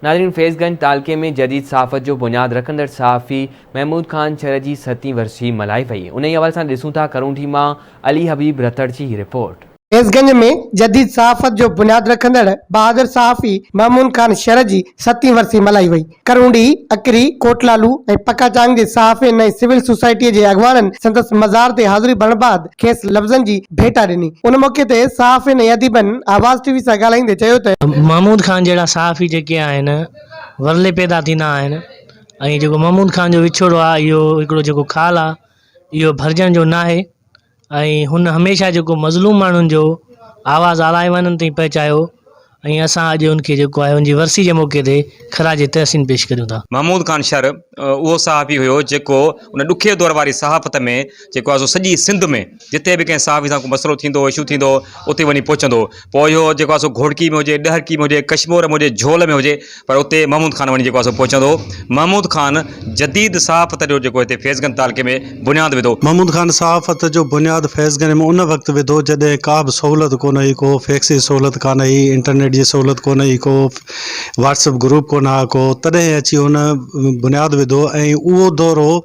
ناظرين فيض گنج تعلقي ۾ جديد صحافت جو بنياد رکندڙ صحافي محمود خان شر جي ستين ورسي ملهائي وئي انهي حوالي سان ڏسون ٿا ڪرونڊي مان علي حبيب رتڙ جي هي رپورٽ. فيض گنج ۾ جديد صحافت جو بنياد رکندڙ بهادر صحافي محمود خان شر جي ستين ورسي ملهائي وئي. ڪرونڊي، اڪري، ڪوٽلالو ۽ پڪاچانگ جي صحافين ۽ سول سوسائٽيء جي اڳواڻن سندس مزار تي حاضري ڀرڻ بعد کيس لفظن جي ڀيٽا ڏني. ان موقعي تي صحافين ۽ اديبن آواز ٽي وي سان ڳالهائيندي چيو ته. محمود خان جهڙا صحافي جيڪي آهن ورلي پيدا ٿيندا آهن ۽ جيڪو محمود خان جو وڇوڙو آهي اهو هڪڙو جيڪو خال آهي اهو ڀرجڻ جو ناهي ۽ هن هميشه جيڪو مظلوم ماڻهن جو آواز اعليٰ ايوانن تائين پهچايو ۽ اسان اڄ ان کي جيڪو آهي ان جي ورسي جي موقعي تي خراج تحسين پيش ڪريون ٿا. محمود خان شر اهو صحافي هيو جيڪو ان ڏکي دور واري صحافت ۾ جيڪو آهي سو سڄي سنڌ ۾ جتي به ڪنهن صحافي سان ڪو مسئلو ٿيندو هو اشو ٿيندو هو اتي وڃي پهچندو هو پوء اهو جيڪو آهي سو گهوٽڪي ۾ هجي ڏهرڪي ۾ هجي ڪشمور ۾ هجي جهول ۾ هجي پر اتي محمود خان وڃي جيڪو آهي سو پهچندو هو محمود خان جديد صحافت جو جيڪو هتي فيض گنج تعلقي ۾ بنياد وڌو. محمود خان صحافت جو بنياد فيض گنج ۾ ان وقت وڌو جڏهن ڪا به سهولت ڪونه هئي ڪو فيڪس جي سهولت ڪانه هئي انٽرنيٽ جي سهولت ڪونه هئي ڪو واٽس اپ گروپ ڪونه ها ڪو تڏهن اچي هن بنياد وڌو ۽ اهو دور هو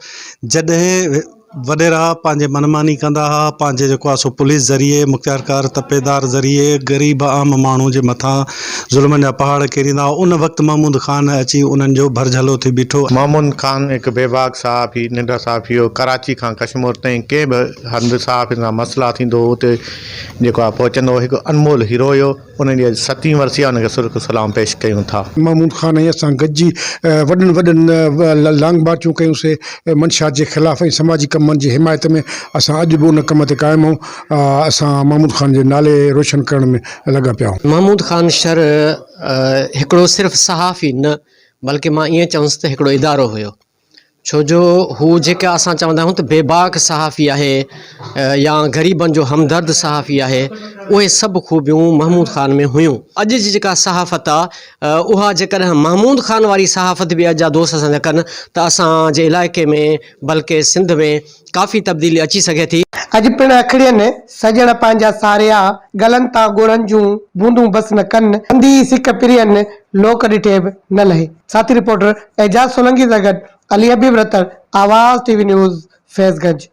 جڏهن وڏيرا پنهنجي من ماني ڪندا ها پنهنجي جيڪو آهي سو پوليس ذريعي مختيارڪار تپيدار ذريعي غريب عام ماڻهو جي مٿان ظلمن جا پهاڙ ڪيريندا هئا ان وقت محمود خان اچي انهن جو ڀرجهلو ٿي بيٺو. محمود خان هڪ بيباڪ صحافي ننڍا صحافي هو ڪراچي کان ڪشمور تائين ڪنهن به هنڌ صحافين سان مسئلا ٿيندو هو اتي جيڪو آهي پهچندو هو هڪ انمول هيرو هيو ان جي اڄ ستين ورسي آهي ان کي سرخ سلام پيش ڪيون ٿا. محمود خان ۽ اسان گڏجي وڏن وڏن لانگ مارچون ڪيون سي منشيات جي خلاف ۽ سماجي ڪمن جي حمايت ۾ اسان اڄ به ان ڪم تي قائم آهيون اسان محمود خان جي نالي روشن ڪرڻ ۾ لڳا پيا آهيون. محمود خان شر هڪڙو صرف صحافي نه بلڪه مان ائين چوندس ته هڪڙو ادارو هيو ڇو جو هو جيڪا اسان چوندا آهيون ته بيباڪ صحافي آهي يا غريبن جو همدرد صحافي آهي اهي سڀ خوبيون محمود خان ۾ هيون اڄ جي جيڪا صحافت آ اها جيڪڏهن محمود خان واري صحافت به اڄ جا دوست اسان جا ڪن ته اسان جي علائقي ۾ بلڪه سنڌ ۾ ڪافي تبديلي اچي سگهي ٿي. اڄ پڻ اکڙين سڄڻ پنهنجا ساريا، ڳلن تان ڳوڙهن جون بوندون بس نه ڪن، انڌي سڪ پرين لوڪ ڏٺي به نه لهي. ساٿي رپورٽر اعجاز سولنگي سان گڏ Ali Habib Ratar, Awaz T V news, Faiz Ganj.